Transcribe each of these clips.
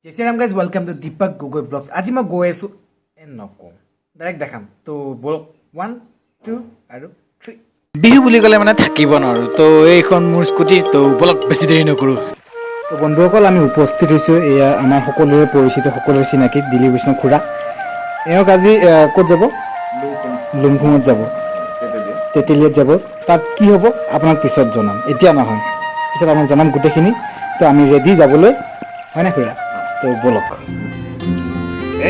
Jay Shriram guys, welcome to Deepak Gogoi Vlogs. আজি মই গৈ আছোঁ, নকওঁ, ডাইৰেক্ট দেখাম। তো ব'লক, ওৱান, টু আৰু থ্ৰী। বিহু বুলি ক'লে মানে থাকিব নোৱাৰোঁ। তো এইখন মোৰ স্কুটি। তো ব'লক, বেছি দেৰি নকৰোঁ। তো বন্ধুসকল, আমি উপস্থিত হৈছোঁ। এয়া আমাৰ সকলোৰে পৰিচিত, সকলোৰে চিনাকি দিলীপ বৈষ্ণৱ খুৰা। এওঁক আজি ক'ত যাব? লুংখুঙত যাব, তেতেলীয়াত যাব। তাত কি হ'ব আপোনাক পিছত জনাম, এতিয়া নহয়, পিছত আপোনাক জনাম গোটেইখিনি। তো আমি ৰেডি যাবলৈ, হয়নে খুৰা? তো ব'লক।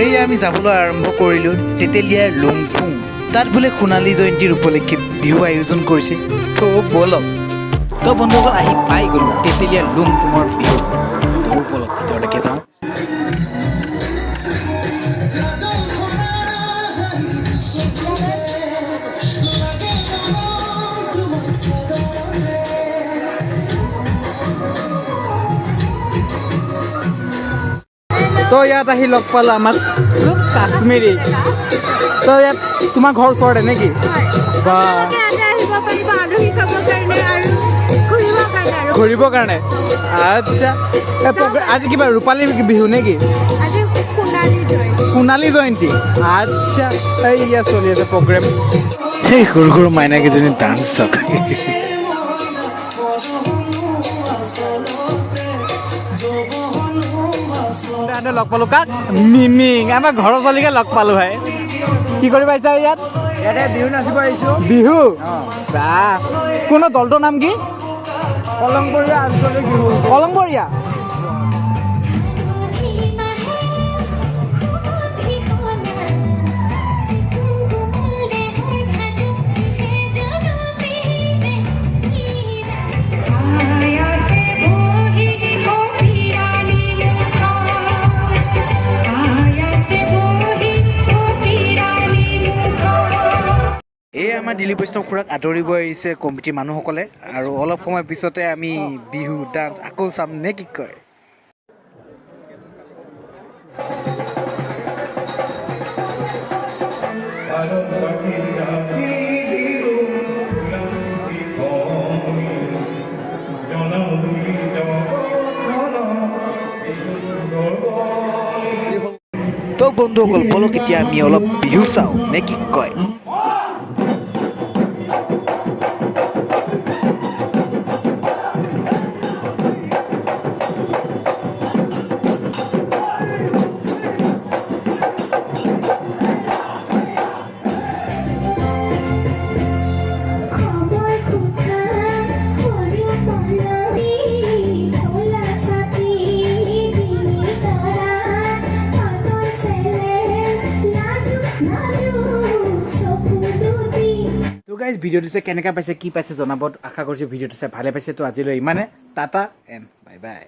এই আমি যাবলৈ আৰম্ভ কৰিলোঁ তেতেলীয়াৰ লুংপুং। তাত বোলে সোণালী জয়ন্তীৰ উপলক্ষে বিহু আয়োজন কৰিছে। তো ব'লক। তো বন্ধুসকল, আহি পাই গ'লোঁ তেতেলীয়াৰ লুংপুঙৰ বিহু। তো ব'লক, ভিতৰলৈকে যাওঁ। তো ইয়াত আহি লগ পালোঁ আমাক কাশ্মীৰী। তো ইয়াত তোমাৰ ঘৰ ওচৰতে নেকি বা? ইয়াতে আহিব পাৰিব আলহী খাবৰ কাৰণে আৰু ঘূৰিবৰ কাৰণে আৰু। ঘূৰিবৰ কাৰণে। আচ্ছা, এই আজি কিবা ৰূপালী বিহু নেকি? আজি সোণালী জয়ন্তী। সোণালী জয়ন্তী, আচ্ছা। এই ইয়াত চলি আছে প্ৰগ্ৰেম। সেই সৰু সৰু মাইনাকেইজনী ডান্স চাওক। তাতে লগ পালোঁ কাক? মিমিং, আমাৰ ঘৰৰ ছোৱালীকে লগ পালোঁ। ভাই, কি কৰিব আহিছা ইয়াত? ইয়াতে বিহু নাচিব আহিছোঁ। বিহু বা কোনো দলটোৰ নাম কি? কলংপৰীয়া আঞ্চলিক বিহু। কলংপৰীয়া। এই আমাৰ দিলীপ বৈষ্ণৱ খুৰাক আদৰিব আহিছে কমিটিৰ মানুহসকলে আৰু অলপ সময় পিছতে আমি বিহু ডান্স আকৌ চাম নে কি কয়? তো বন্ধুসকল, ব'লক, এতিয়া আমি অলপ বিহু চাওঁ নে কি কয়? খবৰ কোঠা সৰু পলমী ক'লা ছাতি বিনি তৰা পাতৰ চেলেং লাজুক লাজুক চকু দুটি। তো গাইজ, ভিডিঅ'টো চাই কেনেকুৱা পাইছে, কি পাইছে জনাব। আশা কৰিছোঁ ভিডিঅ'টো চাই ভালে পাইছে। তো আজিলৈ ইমানে, টাটা এণ্ড বাই বাই।